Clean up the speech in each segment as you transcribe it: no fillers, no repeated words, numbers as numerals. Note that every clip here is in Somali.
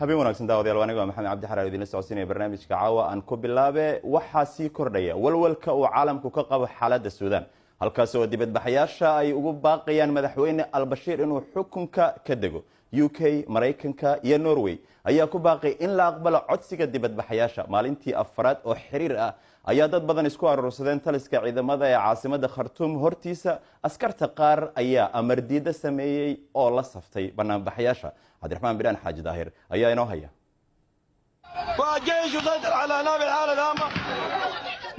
Habeen wanaagsan, daawadayaal. Aniga waa Maxamed Cabdi Xaraar, idinla socodsiinaya barnaamijka caawa. Aan ku bilaabe, waxaa sii kordhaya walwalka uu caalamku ka qabo xaaladda Suudaan, halkaas oo dibadbaxayaasha ay ugu baaqayaan Madaxweyne Albashiir inuu xukunka ka dego. UK, Maraykanka iyo Norway ayaa ku baaqay in la aqbalo codsiga dibadbaxayaasha. Maalintii afraad oo xiriir ah ayaa dad badan isku aruursadeen taliska ciidamada ee caasimada Khartuum hortiisa. Askarta qaar ayaa amar diidda sameeyey oo la saftay banaanbaxayaasha. Cabdiraxmaan Bidhaan Xaaji Daahir ayaa inoo haya. والجيش يسيطر على نابل الحالة الهامة.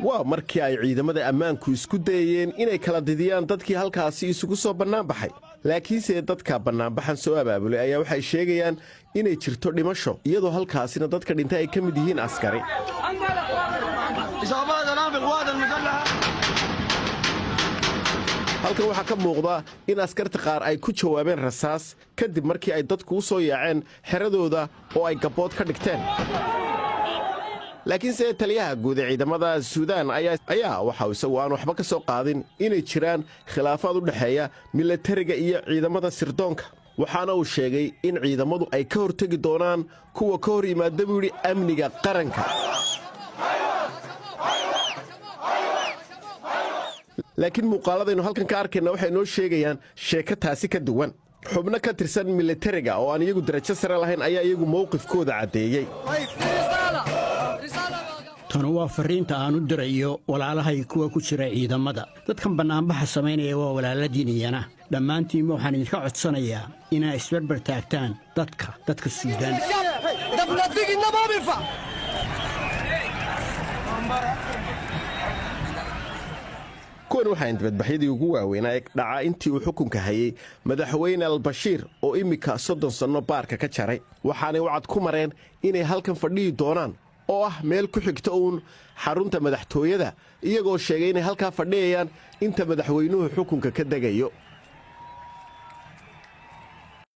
Waa markii ay ciidamada ammaanku isku dayayeen inay kala didiyaan dadkii halkaasi isugu soo bannaanbaxay, laakiinse dadka bannaanbaxan soo abaabulay ayaa waxay sheegayaan inay jirto dhimasho, iyadoo halkaasina dadka dhintay ay ka mid yihiin askari. إصابات الآن في القوات المسلحة. Halkan waxaa ka muuqda in askarta qaar ay ku jawaabeen rasaas kadib markii ay dadku u soo yaaceen xeradooda oo ay gabbood ka dhigteen. Laakiinse taliyaha guud ee ciidamada Suudaan ayaa waxa isagu aan waxba ka soo qaadin inay jiraan khilaafaad u dhexeeya milatariga iyo ciidamada sirdoonka, waxaana uu sheegay in ciidamadu ay ka hortegi doonaan kuwa ka hor yimaada, buu yidhi, amniga qaranka. Laakiin muuqaaladaynu halkan ka arkayna waxay noo sheegayaan sheeko taasi ka duwan. Xubno ka tirsan milatariga oo aan iyagu darajo sare lahayn ayaa iyagu mowqifkooda caddeeyey. Tanu waa farriinta aan u dirayo walaalahay kuwa ku jira ciidamada. Dadkan bannaanbaxa samaynaya waa walaaladiiniyana. Dhammaantiinba waxaan idinka codsanayaa inaa isbarbar taagtaan dadka Suudaan. Kuwan waxaan dibadbaxyadii ugu waaweynaa ee dhacaa intii uu xukunka hayey Madaxweyne Albashiir, oo immika 30 sanno baarka ka jaray. Waxaanay wacad ku mareen inay halkan fadhiyi doonaan, oo ah meel ku xigta uun xarunta madaxtooyada, iyagoo sheegay inay halkaa fadhiyayaan inta madaxweynuhu xukunka ka degayo.